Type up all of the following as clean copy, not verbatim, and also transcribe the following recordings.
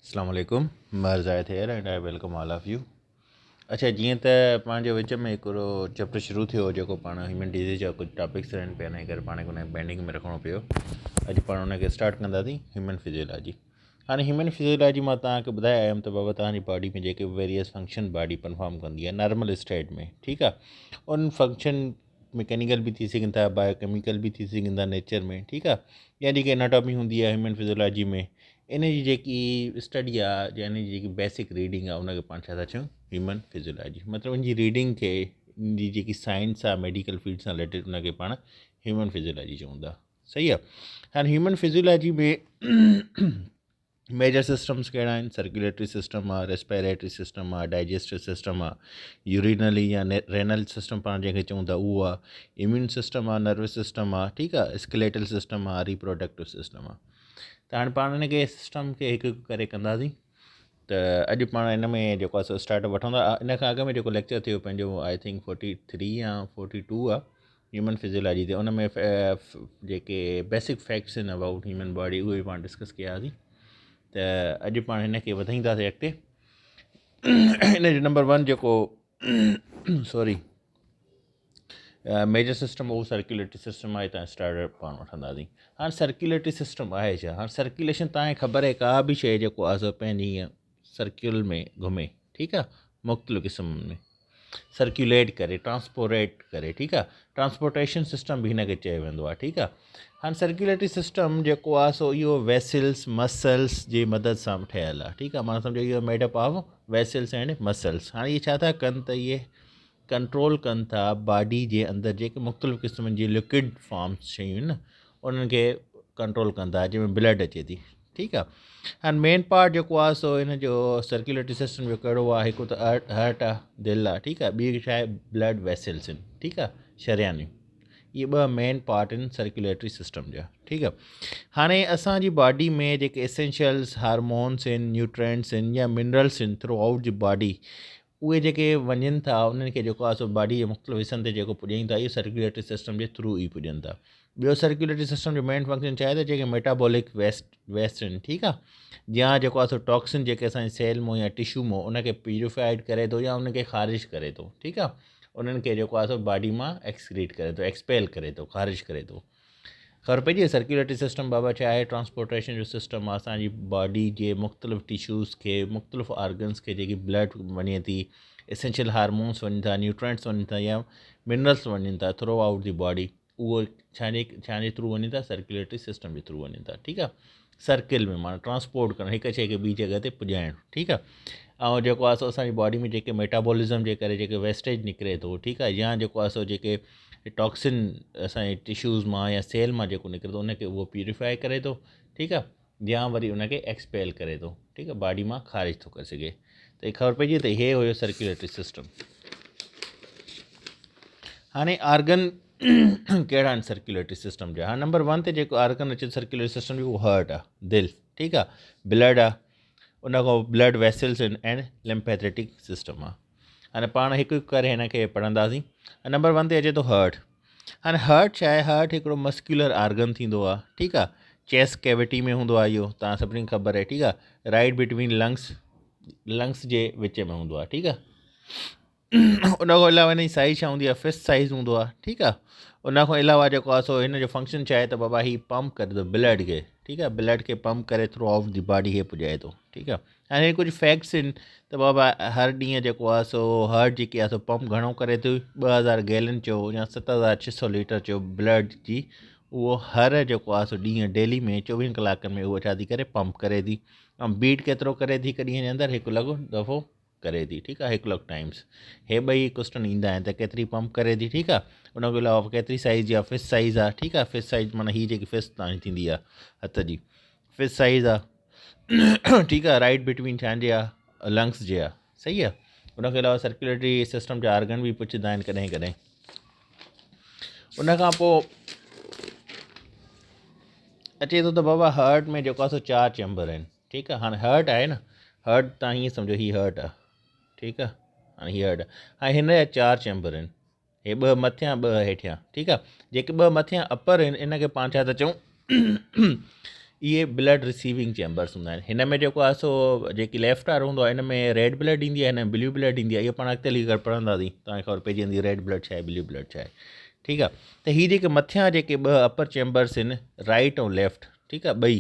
اسلام عليڪم Mehr Zahid here and I welcome all of you اڇا جيئن ته پنهنجو وچ ۾ هڪڙو چيپٽر شروع ٿيو هو جيڪو پاڻ هيومن ڊزيز جا ڪجهه ٽاپڪس رهن پيا ان ڪري پاڻ کي ان کي پينڊنگ ۾ رکڻو پيو اڄ پاڻ ان کي اسٽارٽ ڪنداسين هيومن فزيولاجي هاڻي هيومن فزيولاجي مان توهان کي ٻڌائي آيم ته بابا توهان جي باڊي ۾ جيڪي ويريس فنڪشن باڊي پرفارم ڪندي آهي نارمل اسٽيٽ ۾ ٺيڪ آهي ان فنڪشن مڪينيڪل به ٿي سگهن ٿا بايو ڪيميڪل به ٿي سگهن ٿا نيچر ۾ ٺيڪ آ يا جيڪي اناٽامي هوندي آهي هيومن فزيولاجي ۾ ان جي جيڪي اسٽڊي آ يا ان جي جيڪي بيسڪ ريڊنگ آ ان کي پاڻ ڇا ٿا چئون هيومن فزيولاجي مطلب ان جي ريڊنگ کي ان جي جيڪي سائنس آ ميڊيڪل فيلڊ سان رليٽيڊ ان کي پاڻ هيومن فزيولاجي چئون ٿا صحيح آ هاڻي هيومن فزيولاجي ۾ ميجر سسٽمز ڪهڙا آهن سرڪيوليٽري سسٽم آهي ريسپائريٽري سسٽم آهي ڊائجسٽو سسٽم آهي يورينلي يا رينل سسٽم پاڻ جنهن کي چئون ٿا اهو آهي اميون سسٽم آهي نروس سسٽم آهي ٺيڪ آهي اسڪليٽل سسٽم آهي ريپروڊڪٽو سسٽم آهي ته هاڻي پاڻ هن کي سسٽم کي هڪ هڪ ڪري ڪنداسين ته اڄ پاڻ هن ۾ جيڪو آهي سو اسٽارٽ وٺون ٿا ان کان اڳ ۾ جيڪو ليڪچر ٿيو پنهنجو I think forty three يا فورٽي ٽو آهي هيومن فزيولاجي تي ان ۾ جيڪي بيسڪ فيڪٽس آهن ابائوٽ هيومن باڊي اهي به پاڻ ڊسڪس ڪياسين ته اڄ پاڻ هن کي وڌائينداسين اڳتي هن جو نمبر ون جيڪو سوري ميجر سسٽم اهو سرڪيوليٽري سسٽم آهي تان اسٽارٽ پاڻ وٺنداسين هاڻي سرڪيوليٽري سسٽم آهي ڇا هاڻي سرڪيوليشن تان کي خبر آهي ڪا به شيء جيڪو آهي سو پنهنجي ائين سرڪيول ۾ گهمي ٺيڪ آهي مختلف قسمن ۾ سرڪيوليٽ ڪري ٽرانسپوريٽ ڪري ٺيڪ آ ٽرانسپورٽيشن سسٽم به هن کي چيو ويندو آ ٺيڪ آ هاڻي سرڪيوليٽري سسٽم جيڪو آ سو اهو ويسلس مسلس جي مدد سان ٺهيل آ ٺيڪ آ معنيٰ سمجھو اهو made up of vessels and muscles هاڻي اهي ڇا ٿا ڪن ته اهي ڪنٽرول ڪن ٿا باڊي جي اندر جيڪي مختلف قسمن جي لڪوڊ فارمس شيون آهن انهن کي ڪنٽرول ڪن ٿا جنهن ۾ بلڊ اچي ٿي ٺيڪ آ هاڻي مين پارٽ جيڪو آ سو ان جو سرڪيوليٽري سسٽم جو ڪهڙو آ هڪ ته هرٽ آ دل آ ٺيڪ آ ٻي ڇا آهي بلڊ ويسلس آهن ٺيڪ آ شريانيون اهي ٻه مين پارٽ آهن سرڪيوليٽري سسٽم جا ٺيڪ آ هاڻي اسان جي باڊي ۾ جيڪي اسينشلس هارمونس آهن نيوٽرينٽس آهن يا منرلس آهن ٿرو آئوٽ the body اهي جيڪي وڃن ٿا انهن کي جيڪو آهي سو باڊي جي مختلف حصن تي جيڪو پڄائين ٿا اهو سرڪيوليٽري سسٽم جي ٿرو ئي پڄن ٿا ٻيو سرڪيوليٽري سسٽم جو مين فنڪشن ڇا آهي ته جيڪي ميٽابولڪ ويسٽ ويسٽ آهن ٺيڪ آهي يا جيڪو آهي سو ٽاڪسن جيڪي اسان جي سيل مون يا ٽشو مون ان کي پيوريفائڊ ڪري ٿو يا ان کي خارج ڪري ٿو ٺيڪ آهي انهن کي جيڪو آهي سو باڊي مان ايڪسڪريٽ ڪري ٿو ايڪسپيل ڪري ٿو خارج ڪري ٿو خبر پئجي وئي سرڪيوليٽري سسٽم بابت ڇا آهي ٽرانسپورٽيشن جو سسٽم آهي اسان جي باڊي جي مختلف ٽشوز کي مختلف آرگنس کي جيڪي بلڊ وڃي ٿي اسينشل هارمونس وڃن ٿا نيوٽرينٽس وڃن ٿا يا منرلس وڃن ٿا ٿرو آئوٽ the body اهو ڇا جي ڇا جي ٿرو وڃن ٿا سرڪيوليٽري سسٽم جي ٿرو وڃن ٿا ٺيڪ آهي سرڪل ۾ معنيٰ ٽرانسپورٽ ڪرڻ هڪ شيء کي ٻي جڳهه تي پڄائڻ ٺيڪ آهي ۽ جيڪو آهي سو اسان جي باڊي ۾ جيڪي ميٽابولزم جي ڪري جيڪي ويسٽيج نڪري ٿو ٺيڪ آهي يا جيڪو آهي سو جيڪي ٽاڪسن اسان جي ٽشوز مان يا سيل مان جيڪو نڪري ٿو ان کي اهو پيوريفائي ڪري ٿو ٺيڪ آهي يا وري ان کي ايڪسپيل ڪري ٿو ٺيڪ آهي باڊي مان خارج ٿو ڪري سگهي ته خبر پئجي ته هي هيو سرڪيوليٽري سسٽم هاڻي آرگن ڪهڙا آهن سرڪيوليٽري سسٽم جا هاڻي نمبر ون تي جيڪو آرگن اچي سرڪيوليٽري سسٽم جو اهو هرٽ آهي دل ٺيڪ آهي بلڊ آهي ان کان بلڊ ويسلس آهن ۽ لمفيٽڪ سسٽم آهي هاڻي پاڻ هڪ هڪ ڪري هن کي پڙهنداسين نمبر ون تي اچي ٿو هرٽ هاڻي هرٽ ڇا آهي هرٽ هڪڙو مسڪيولر آرگن ٿيندو آهي ٺيڪ آهي چيسٽ ڪيوٽي ۾ هوندو آهي اهو تان سڀني کي خبر آهي ٺيڪ آهي رائٽ بٽوين لنگس لنگس جي وچ ۾ هوندو آهي ٺيڪ آهي ان کان علاوه هن جي سائيز ڇا هوندي آهي فسٽ سائيز هوندو آهي ٺيڪ آهي ان کان علاوه جيڪو آهي سو هن جو فنڪشن ڇا آهي ته بابا هي پمپ ڪري ٿو بلڊ کي ٺيڪ آهي بلڊ کي پمپ ڪري ٿرو آئوٽ the body کي پڄائي ٿو ٺيڪ آهي ۽ هي ڪجهه فيڪٽس آهن ته بابا هر ڏينهن جيڪو آهي سو هرٽ جيڪي آهي سو پمپ گهڻو ڪري ٿو 2000 گيلن چئو يا 7600 ليٽر چئو بلڊ جي اهو هر جيڪو آهي سو ڏينهن ڊيلي ۾ 24 ڪلاڪن ۾ اهو ڇا ٿي ڪري پمپ ڪري ٿي ۽ بيٽ ڪيترو ڪري ٿي هڪ ڏينهن جي اندر هڪ لڳو دفعو ڪري ٿي ٺيڪ آ هڪ لک ٽائمس هي ٻئي ڪوسٽن ايندا آهن ته ڪيتري پمپ ڪري ٿي ٺيڪ آ ان کان علاوه ڪيتري سائيز جي آ فسٽ سائيز آ ٺيڪ آ فسٽ سائيز معنی هي جيڪي فسٽ تان ٿيندي آ هٿ جي فسٽ سائيز آ ٺيڪ آ رائٽ بٽوين ڇا جي آ لنگس جي آ صحيح آ ان کان علاوه سرڪيوليٽري سسٽم جا آرگن به پڇندا آهن ڪڏهن ڪڏهن ان کان پوء اچي ٿو ته بابا هارٽ ۾ جيڪو آ سو چار چيمبر آهن ٺيڪ آ هاڻي هرٽ آهي نه هرٽ تان هيئن سمجھو هي هرٽ آ ٺيڪ آ هاڻي هي هرٽ هاڻي هن جا چار چيمبر آهن هي ٻه مٿيان ٻه هيٺيان ٺيڪ آ جيڪي ٻه مٿيان اپر آهن ان کي پاڻ ڇا ٿا چئون اهي بلڊ رسيونگ چيمبرس هوندا آهن. هن ۾ جيڪو آهي سو جيڪي ليفٽ وارو هوندو آهي ان ۾ ريڊ بلڊ ايندي آهي، هن ۾ بليو بلڊ ايندي آهي. اهو پاڻ اڳتي هلي ڪري پڙهنداسين، توهان کي خبر پئجي ويندي ريڊ بلڊ ڇا آهي بليو بلڊ ڇا آهي. ٺيڪ آهي، ته هي جيڪي مٿيان جيڪي ٻه اپر چيمبرس آهن رائٽ ۽ ليفٽ، ٺيڪ آهي، ٻئي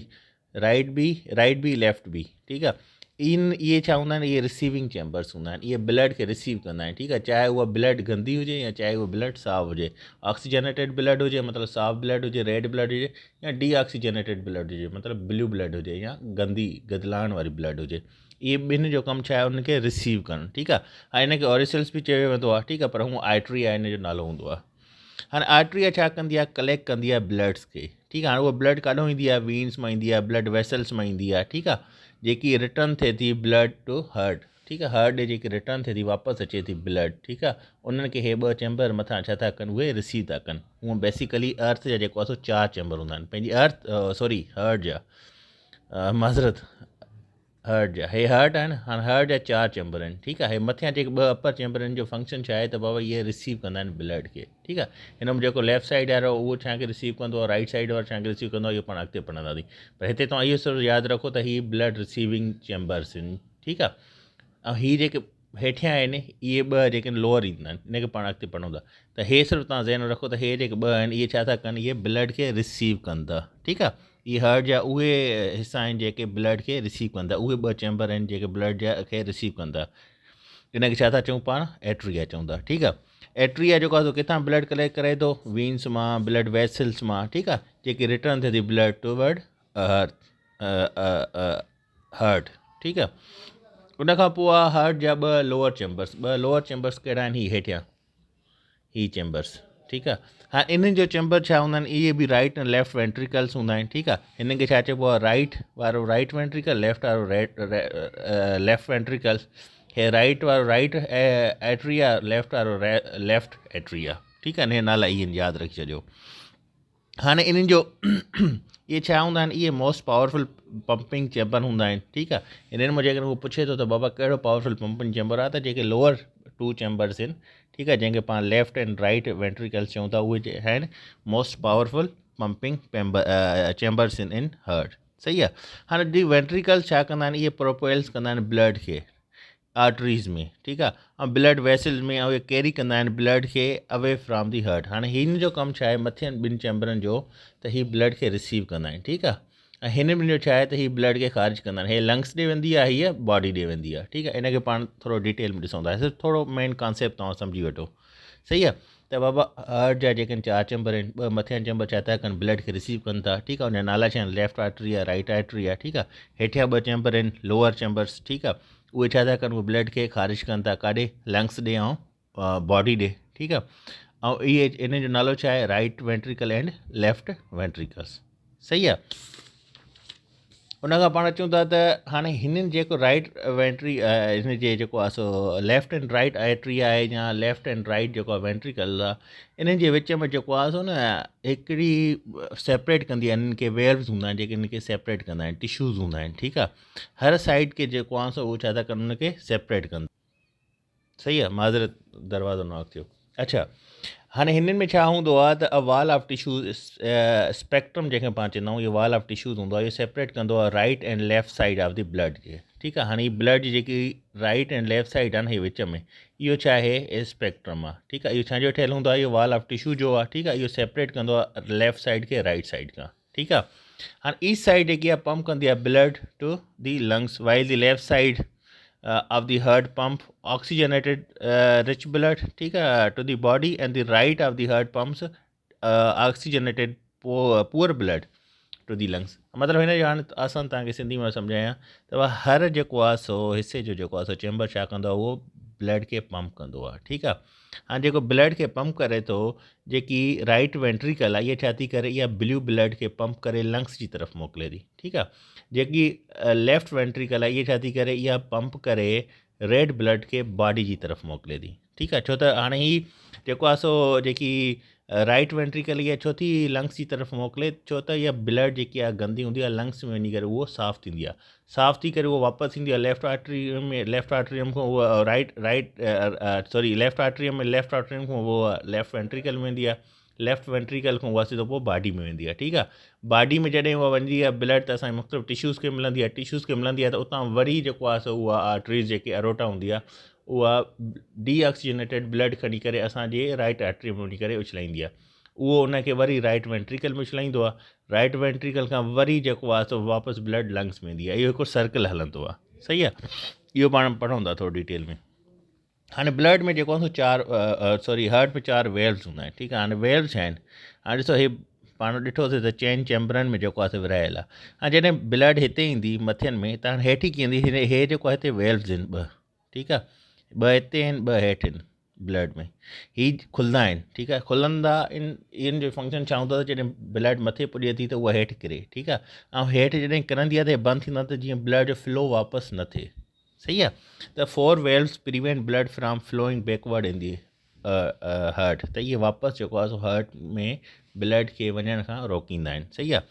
رائٽ به رائٽ به ليفٽ به، ٺيڪ آهي، ان اهي ڇا هوندا آهن؟ اهي رسيونگ چيمبرس هوندا آهن. اهي بلڊ کي رسيو ڪندا آهن. ٺيڪ آهي، چاهي اها بلڊ گندي هجي يا چاهي اها بلڊ صاف هجي، آڪسيجنيٽيڊ بلڊ هجي مطلب صاف بلڊ هجي ريڊ بلڊ هجي، يا ڊي آڪسيجنيٽيڊ بلڊ هجي مطلب بليو بلڊ هجي يا گندي گدلاڻ واري بلڊ هجي. اهي ٻن جو ڪم ڇا آهي؟ انهن کي رسيو ڪرڻ. ٺيڪ آهي، ۽ ان کي اوريسلس به چيو ويندو آهي. ٺيڪ آهي، پر هو آرٽري آهي ان جو نالو هوندو آهي. هاڻي آرٽريا ڇا ڪندي آهي؟ ڪليڪٽ ڪندي آهي بلڊس کي. ٺيڪ آهي، هاڻي اها بلڊ ڪاڏو ايندي آهي؟ وينس مان ايندي آهي، بلڊ ويسلس مان ايندي آهي. ٺيڪ آهي، جيڪي ريٽرن ٿئي ٿي بلڊ ٽو هارٽ. ٺيڪ آهي، هارٽ ڏي جيڪي ريٽرن ٿئي ٿي واپس اچي ٿي بلڊ. ٺيڪ آهي، انهن کي هي ٻه چيمبر مٿان ڇا ٿا ڪن؟ اهي رسيو ٿا ڪن. هونء بيسيڪلي ارٿ جا جيڪو آهي سو چار چيمبر هوندا آهن پنهنجي ارٿ سوري هارٽ جا، معذرت، هرٽ جا هي هرٽ آهن. هاڻ هرٽ جا چار چيمبر آهن. ٺيڪ آهي، هي مٿيان جيڪي ٻه اپر چيمبر آهن جو فنڪشن ڇا آهي ته بابا اهي رسيو ڪندا آهن بلڊ کي. ٺيڪ آهي، هن ۾ جيڪو ليفٽ سائيڊ وارو اهو ڇا کي رسيو ڪندو آهي، رائٽ سائيڊ وارو ڇا کي رسيو ڪندو آهي، اهو پاڻ اڳتي پڙهنداسين. پر هتي توهان اهو صرف ياد رکو ته هي بلڊ رسيونگ چيمبرس آهن. ٺيڪ آهي، ۽ هي جيڪي هيٺيان آهن اهي ٻه جيڪي لوئر ايندا آهن ان کي پاڻ اڳتي پڙهون ٿا. ته هي صرف توهان ذهن ۾ رکو ته هي جيڪي ٻه آهن اهي ڇا ٿا ڪن؟ اهي بلڊ کي رسيو ڪن ٿا. ٺيڪ آهي، اهي هارٽ جا اهي حصا آهن جيڪي بلڊ کي رسيو ڪن ٿا. اهي ٻه چيمبر آهن جيڪي بلڊ جا کي رسيو ڪن ٿا. ان کي ڇا ٿا چئون پاڻ؟ ايٽريا چئون ٿا. ٺيڪ آهي، ايٽريا جيڪو آهي سو ڪٿان بلڊ ڪليڪٽ ڪري ٿو؟ وينس مان، بلڊ ويسلس مان. ٺيڪ آهي، جيڪي ريٽرن ٿئي ٿي بلڊ ٽوورڊ هارٽ. ٺيڪ آ، ان کان پوء آ هارٽ جا ٻه لوئر چيمبرس. ٻه لوئر چيمبرس ڪهڙا آهن؟ هي هيٺيان هي چيمبرس. ٺيڪ آ، هاڻي انهن جو چيمبر ڇا هوندا آهن؟ اهي به رائٽ ۽ ليفٽ وينٽريڪلس هوندا آهن. ٺيڪ آ، هنن کي ڇا چئبو آ؟ رائٽ وارو رائٽ وينٽريڪل، ليفٽ وارو ليفٽ وينٽريڪل. هي رائٽ وارو رائٽ ايٽريا، ليفٽ وارو ليفٽ ايٽريا. ٺيڪ آ، هي نالا اهي ياد رکي ڇڏيو. هاڻي انهن جو اهي ڇا هوندا آهن؟ اهي موسٽ پاورفل پمپنگ چيمبر هوندا آهن. ٺيڪ آهي، انهن مان جيڪڏهن هو پڇي ٿو ته بابا ڪهڙو پاورفل پمپنگ چيمبر آهي ته جيڪي لوئر ٽو چيمبرس آهن، ٺيڪ آهي، جنهن کي پاڻ ليفٽ اينڊ رائٽ وينٽريڪلس چئون ٿا، اهي آهن موسٽ پاورفل پمپنگ چيمبرس ان هارٽ. صحيح آهي، هاڻي جي وينٽريڪلس ڇا ڪندا آهن؟ اهي پروپيلس ڪندا آهن بلڊ کي آرٽريز ۾، ٺيڪ آ، ۽ بلڊ ويسلز ۾، ۽ اهي ڪيري ڪندا آهن بلڊ کي اوي فرام the heart. هاڻي هن جو ڪم ڇا آهي مٿين ٻن چيمبرن جو؟ ته هي بلڊ کي رسيو ڪندا آهن. ٺيڪ آ، ۽ هن ٻن جو ڇا آهي ته هي بلڊ کي خارج ڪندا آهن. هي لنگس ڏي ويندي آهي، هيء باڊي ڏي ويندي آهي. ٺيڪ آ، ان کي پاڻ ٿورو ڊيٽيل ۾ ڏسون ٿا، صرف ٿورو مين ڪانسيپٽ توهان سمجهي وٺو. صحيح آ، ته بابا هارٽ جا جيڪي چار چيمبر آهن، ٻه مٿيان چيمبر ڇا ٿا ڪن؟ بلڊ کي رسيو ڪن ٿا. ٺيڪ آ، ان جا نالا ڇا آهن؟ ليفٽ آرٽري آ، رائٽ آرٽري آ. ٺيڪ آ، هيٺيان ٻه چيمبر آهن لوئر چيمبرس. ٺيڪ آ، اهي ڇا ٿا ڪن؟ اهي بلڊ کي خارج ڪن ٿا ڪاڏي؟ لنگس ڏي ۽ باڊي ڏي. ٺيڪ آ، ۽ اهي انهن جو نالو ڇا آهي؟ Right ventricle and left ventricles. صحيح آ، ان کان پاڻ اچون ٿا ته هاڻي هنن جيڪو رائٽ وينٽري هن جي جيڪو آهي سو ليفٽ اينڊ رائٽ آرٽري آهي يا ليفٽ اينڊ رائٽ جيڪو آهي وينٽريڪل آهي، انهن جي وچ ۾ جيڪو آهي سو نه هڪڙي سيپريٽ ڪندي آهي. انهن کي ويلوز هوندا آهن جيڪي انهن کي سيپريٽ ڪندا آهن، ٽشوز هوندا آهن. ٺيڪ آهي، هر سائيڊ کي جيڪو آهي سو اهو ڇا ٿا ڪن؟ ان کي سيپريٽ ڪن. صحيح آ، معذرت دروازو ناڪ ٿيو. اڇا، هاڻي هنن ۾ ڇا هوندو آ ته ا وال آف ٽشوز اسپيڪٽرم جنهن کي پاڻ چوندا آهيون، اهو وال آف ٽشوز هوندو آ، اهو سيپريٽ ڪندو آ right and left side of the blood کي. ٺيڪ آ، هاڻي هي بلڊ جي جيڪي رائٽ اينڊ ليفٽ سائيڊ آ نه، هي وچ ۾ اهو ڇا آهي؟ اسپيڪٽرم آ. ٺيڪ آ، اهو ڇا جو ٺهيل هوندو آ؟ اهو وال آف ٽشو جو آ. ٺيڪ آ، اهو سيپريٽ ڪندو آ ليفٽ سائيڊ کي رائٽ سائيڊ کان. ٺيڪ آ، هاڻي ايسٽ سائيڊ جيڪي آ پمپ ڪندي آ blood to the lungs, while the left side of the heart pump oxygenated rich blood, ٺيڪ آ، to the body, and the right of the heart pumps oxygenated poor blood to the lungs. مطلب هن جو هاڻي آسان توهان کي سنڌي ۾ سمجهايان ته هر جيڪو آ سو حصي جو جيڪو آ سو چيمبر ڇا ڪندو آ؟ اهو بلڊ کي پمپ ڪندو آ. ٺيڪ آ، هاڻي جيڪو بلڊ کي پمپ ڪري ٿو، جيڪي رائٽ وينٽريڪل آهي اها ڇا ٿي ڪري؟ اها بليو بلڊ کي پمپ ڪري لنگس جي طرف موڪلي ٿي. ٺيڪ آهي، جيڪي ليفٽ وينٽريڪل آهي اها ڇا ٿي ڪري؟ اها پمپ ڪري ريڊ بلڊ کي باڊي جي طرف موڪلي ٿي. ٺيڪ آهي، ڇو ته هاڻي هي جيڪو آهي سو جيڪي رائٽ وينٽريڪل اها ڇو ٿي لنگس جي طرف موڪلي؟ ڇو ته اها بلڊ جيڪي آهي گندي هوندي آهي، لنگس ۾ وڃي ڪري اهو صاف ٿيندي آهي، صاف ٿي ڪري اهو واپس ايندي آهي ليفٽ آرٽري ۾، ليفٽ آرٽريم کان اهو رائٽ رائٽ سوري ليفٽ آرٽريم ۾ ليفٽ آرٽريم کان اهو ليفٽ وينٽريڪل ۾ ويندي آهي، ليفٽ وينٽريڪل کان اها سڌو پوء باڊي ۾ ويندي آهي ٺيڪ آهي. باڊي ۾ جڏهن اها ويندي آهي بلڊ ته اسان جي مختلف ٽشوز کي ملندي آهي، ٽشوز کي ملندي آهي ته اتان وري جيڪو آهي سو اها آرٽريز جيڪي اروٽا هوندي آهي اها ڊي آڪسيجنيٽيڊ بلڊ کڻي ڪري اسان جي رائٽ آرٽري ۾ وڃي ڪري اڇلائيندي آهي. اهو ان کي وري رائٽ وينٽريڪل ۾ اڇلائيندو آهي، رائٽ وينٽريڪل کان وري جيڪو آهي سو واپس بلڊ لنگس ۾ ايندي آهي. اهو هڪ سرڪل هلندو آهي صحيح آهي. اهو پاڻ پڙهون ٿا ٿورو ڊيٽيل ۾. هاڻي بلڊ ۾ جيڪو آهي سو چار سوري هارٽ ۾ چار ويلز هوندا آهن ٺيڪ آهي. هاڻي ويلز ڇا آهن؟ هاڻي ڏسو هي پاڻ ڏٺوسي ته چئن چيمبرن ۾ جيڪو آهي سو ورهايل آهي. هاڻي جڏهن بلڊ هتي ايندي مٿين ۾ ته هاڻي هيٺ ئي ڪيئن ايندي؟ هي جيڪو آهي هتي ويلز آهن ٻه ٺيڪ آهي، ٻه هتي آهن ٻه هيٺ آهن بلڊ ۾ هي کلندا آهن ٺيڪ آهي. کلندا ان ان جو فنڪشن ڇا هوندو آهي ته جڏهن بلڊ مٿي پڄي ٿي ته اها هيٺ ڪري ٺيڪ آهي، ۽ هيٺ جڏهن ڪرندي آهي ته بند ٿيندا ته جيئن بلڊ جو فلو واپس نه ٿئي صحيح آ ته four valves prevent blood from flowing backward in the heart ته اهي واپس جيڪو آ سو هارٽ ۾ بلڊ کي وڃڻ کان روڪيندا آهن صحيح آ.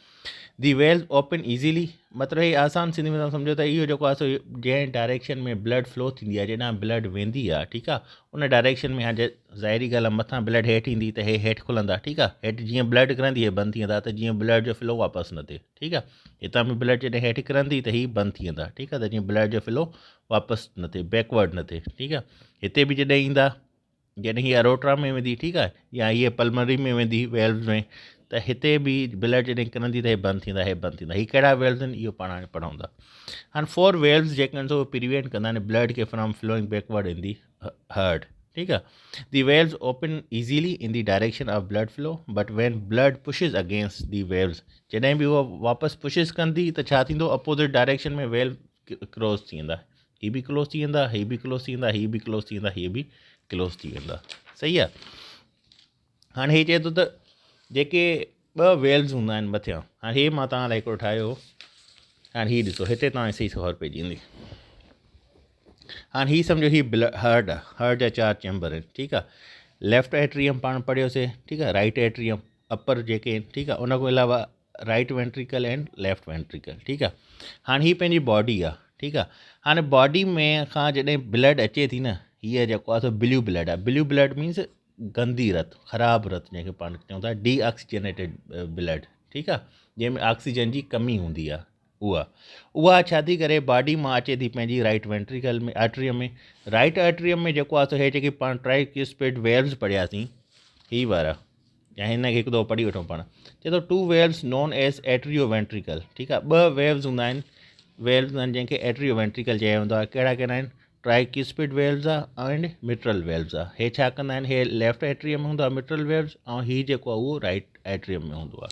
The valves open easily مطلب هي آسان سنڌي ۾ سمجھو ته اهو جيڪو آ سو جنهن ڊائريڪشن ۾ بلڊ فلو ٿيندي آ جيڏانهن بلڊ ويندي آ ٺيڪ آ ان ڊائريڪشن ۾ هاڻي ظاهري ڳالهه آ مٿان بلڊ هيٺ ايندي ته هي هيٺ کلندا ٺيڪ آ هيٺ جيئن بلڊ ڪرندي هي بند ٿي ويندا ته جيئن بلڊ جو فلو واپس نه ٿئي ٺيڪ آ هتان به بلڊ جڏهن هيٺ ڪرندي ته هي بند ٿي ويندا ٺيڪ آ ته جيئن بلڊ جو فلو واپس نه ٿئي بيڪورڊ نه ٿئي ٺيڪ آ. هتي به جڏهن ايندا جڏهن هي اروٽرا ۾ ويندي ٺيڪ آ يا هي پلمري ۾ ويندي ويلز ۾ ته هتي به بلڊ جڏهن ڪرندي ته هي بند ٿيندا هي بند ٿيندا. هي ڪهڙا ويلز آهن اهو پاڻ هاڻي پڙهون ٿا. هاڻي فور ويلز جيڪي آهن سو پريوينٽ ڪندا آهن بلڊ کي from flowing backward in the heart ٺيڪ آ. The valves open easily in the direction of blood flow but when blood pushes against the valves جڏهن به اها واپس پشز ڪندي ته ڇا ٿيندو اپوزٽ ڊائريڪشن ۾ ويلو ڪلوز ٿي ويندا هي به ڪلوز ٿي ويندا هي به ڪلوز ٿي ويندا هي به ڪلوز ٿي ويندا هي به ڪلوز ٿي ويندا صحيح آ. هاڻي هي چئي ٿو ته جيڪي ٻه ويلز هوندا آهن مٿيان هاڻي هي مان توهان لاء هڪڙو ٺاهيو هاڻي هي ڏسو هتي توهان صحيح خبر پئجي ويندي. هاڻي هي سمجھو هي هارٽ آ، هارٽ جا چار چيمبر آهن ٺيڪ آ. ليفٽ ايٽريم پاڻ پڙهيوسي ٺيڪ آ، رائٽ ايٽريم اپر جيڪي آهن ٺيڪ آ، ان کان علاوه right ventricle and left ventricle ٺيڪ آ. هاڻي هي پنهنجي باڊي آ ٺيڪ آ. هاڻي باڊي ۾ کان جڏهن بلڊ اچي ٿي نه هيء جيڪو آ سو بليو بلڊ آ، بليو بلڊ مينس گندي رت، خراب رت جنهن کي پاڻ چئون ٿا ڊي آڪسيجنيٽيڊ بلڊ ٺيڪ آ، جنهن ۾ آڪسيجن جي ڪمي هوندي آ اها اها ڇا ٿي ڪري باڊي مان اچي ٿي پنهنجي right ventricle ۾ atrium ۾ right atrium ۾ جيڪو آ سو هي جيڪي پاڻ ٽرائڪسپيڊ ويلز پڙهياسين هي وارا يا هن کي هڪ دفعو پڙهي وٺون پاڻ چئي ٿو two valves known as atrio ventricle ٺيڪ آ ٻه ويلز هوندا آهن ويلز هوندا آهن جنهن کي ايٽريو وينٽريڪل چيو ويندو آهي ڪهڙا ڪهڙا آهن ٽرائڪسپڊ ويلوز آ اينڊ مٽرل ويلوز آ. هي ڇا ڪندا آهن هي ليفٽ ايٽريم ۾ هوندو آ مٽرل ويلوز ۽ هي جيڪو آ اهو رائٽ ايٽريم ۾ هوندو آ.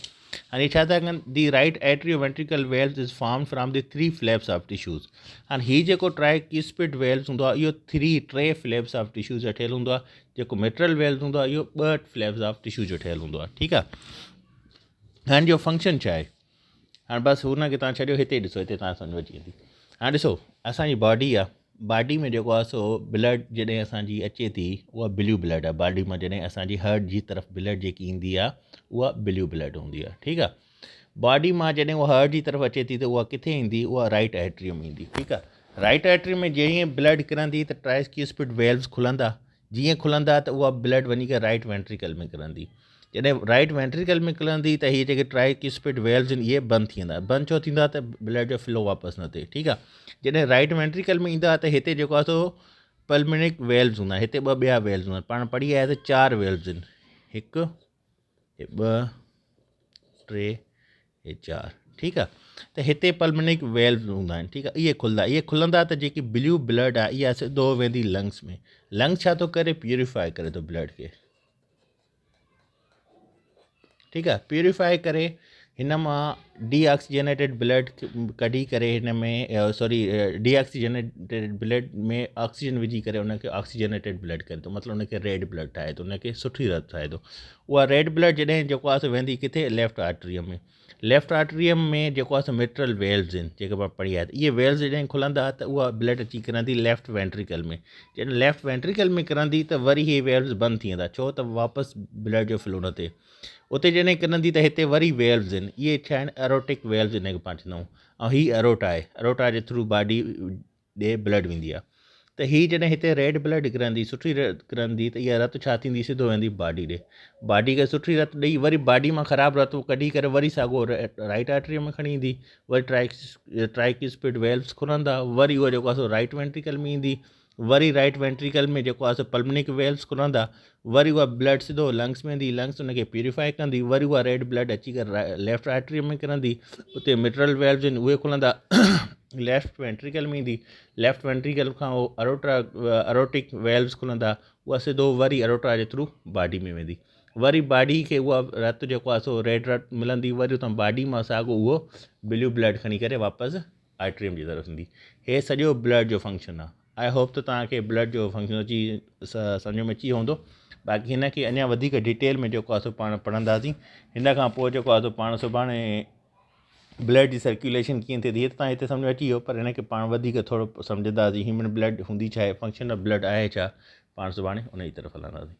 هاڻي هي ڇا ٿا ڪن the right atrio ventricle valves is formed from the three flaps of tissues. هاڻي هي جيڪو ٽرائڪسپڊ ويلوز هوندو آ اهو ٿري ٽي فليپس آف ٽشوز جو ٺهيل هوندو آ. جيڪو مٽرل ويلوز هوندو آ اهو ٻه فليپس آف ٽشو جو ٺهيل هوندو آ ٺيڪ آ. هاڻي جو فنڪشن ڇا آهي؟ هاڻ بس هن کي تان ڇڏيو هتي ڏسو هتي تان سمجهه اچي ويندي. هاڻ ڏسو اسان جي باڊي آ باڊي ۾ جيڪو آ سو بلڊ جڏهن اسان جي اچي ٿي اها بليو بلڊ آ باڊي مان جڏهن اسان جي هارٽ جي طرف بلڊ جيڪي ايندي آ اها بليو بلڊ هوندي آ ٺيڪ آ. باڊي مان جڏهن اها هارٽ جي طرف اچي ٿي ته اها ڪٿي ايندي اها رائٽ ايٽريم ايندي ٺيڪ آ. رائٽ ايٽريم ۾ جيئن بلڊ ڪرندي ته ٽرائڪسپڊ ويلوز کلندا جيئن کلندا ته اها بلڊ وڃي ڪري رائٽ وينٽريڪل ۾ ڪرندي. جڏهن رائٽ وينٽريڪل ۾ ڪرندي ته هي جيڪي ٽرائڪسپڊ ويلوز آهن اهي بند ٿي ويندا. بند ڇو ٿيندا ته بلڊ جو فلو واپس نه ٿئي ٺيڪ آهي. جڏهن رائٽ وينٽريڪل ۾ ايندا ته هتي جيڪو آهي سو پلمنڪ ويلوز هوندا آهن. هتي ٻه ٻيا ويلوز هوندا آهن. پاڻ پڙهي آيا ته چار ويلوز آهن. هڪ، ٻه، ٽي، هي چار ٺيڪ آ ته هتي پلمنڪ ويلوز هوندا آهن ٺيڪ آ اهي کلندا اهي کلندا ته جيڪي بليو بلڊ آ اها سڌو ويندي لنگس ۾ لنگس ڇا ٿو ڪري پيوريفائي ڪري ٿو بلڊ کي ٺيڪ آ پيوريفائي ڪري هن مان ڊي آڪسيجنيٽيڊ بلڊ ڪڍي ڪري هن ۾ سوري ڊي آڪسيجنيٽيڊ بلڊ ۾ آڪسيجن وجهي ڪري ان کي آڪسيجنيٽيڊ بلڊ ڪري ٿو مطلب ان کي ريڊ بلڊ ٺاهي ٿو ان کي سٺي رت ٺاهي ٿو اها ريڊ بلڊ جڏهن جيڪو آهي سو ويندي ڪٿي ليفٽ آرٽريء ۾ ليفٽ آرٽريء ۾ جيڪو آهي سو مٽرل ويلز آهن جيڪي پاڻ پڙهي آيا اهي ويلز جڏهن کلندا ته اها بلڊ اچي ڪرندي ليفٽ وينٽريڪل ۾ جڏهن ليفٽ وينٽريڪل ۾ ڪرندي ته وري هي ويلز بند ٿي ويندا ڇو ته واپس بلڊ جو فلو نه ٿئي اتي جڏهن ڪرندي ته هتي وري ويلز آهن اهي ڇا آهن اروٽڪ ويلز ان کي پاڻ چوندا آهيون ۽ هي اروٽا آهي اروٽا جي ٿرو باڊي ڏي بلڊ ويندي آهي. ته هي جڏهن هتي ريڊ بلڊ ڪرندي سٺي ڪرندي ته اها رت ڇا ٿيندي سڌو ويندي باڊي ڏي باڊي کي سٺي رت ڏئي وري باڊي مان خراب رت ڪڍي ڪري وري ساڳو رائٽ آرٽري ۾ کڻي ايندي وري ٽرائڪسپڊ ويلوز کلندا وري اهو جيڪو آهي سو رائٽ وينٽريڪل ۾ ايندي وري رائٽ وينٽريڪل ۾ جيڪو آهي سو پلمنڪ ويلوز کلندا وري اها بلڊ سڌو لنگس ۾ ايندي لنگس ان کي پيوريفائي ڪندي وري اها ريڊ بلڊ اچي ڪري ليفٽ آرٽري ۾ ڪرندي اتي مٽرل ويلوز آهن اهي کلندا ليفٽ وينٽريڪل ۾ ايندي ليفٽ وينٽريڪل کان اهو اروٽا اروٽڪ ويلوز کلندا اها سڌو وري اروٽا جي ٿرو باڊي ۾ ويندي وري باڊي کي اها رت جيڪو آهي سو ريڊ رت ملندي وري اتان باڊي مان ساڳو اهو بليو بلڊ کڻي ڪري واپس آرٽريم جي طرف ايندي. هي سڄو بلڊ جو فنڪشن آ. I hope ته توهان کي بلڊ جو فنڪشن اچي سمجهه ۾ اچي ويو هوندو. باقي هن کي اڃا وڌيڪ ڊيٽيل ۾ جيڪو آ سو پاڻ پڙهنداسين. هن کان پوء جيڪو آ سو پاڻ سڀاڻي بلڊ جي سرڪيوليشن ڪيئن ٿئي ٿي هي ته توهان هتي سمجهه ۾ اچي ويو پر هن کي پاڻ وڌيڪ ٿورو سمجهنداسين هيومن بلڊ هوندي ڇا آهي فنڪشن آف بلڊ آهي ڇا پاڻ سڀاڻي ان جي طرف هلنداسين.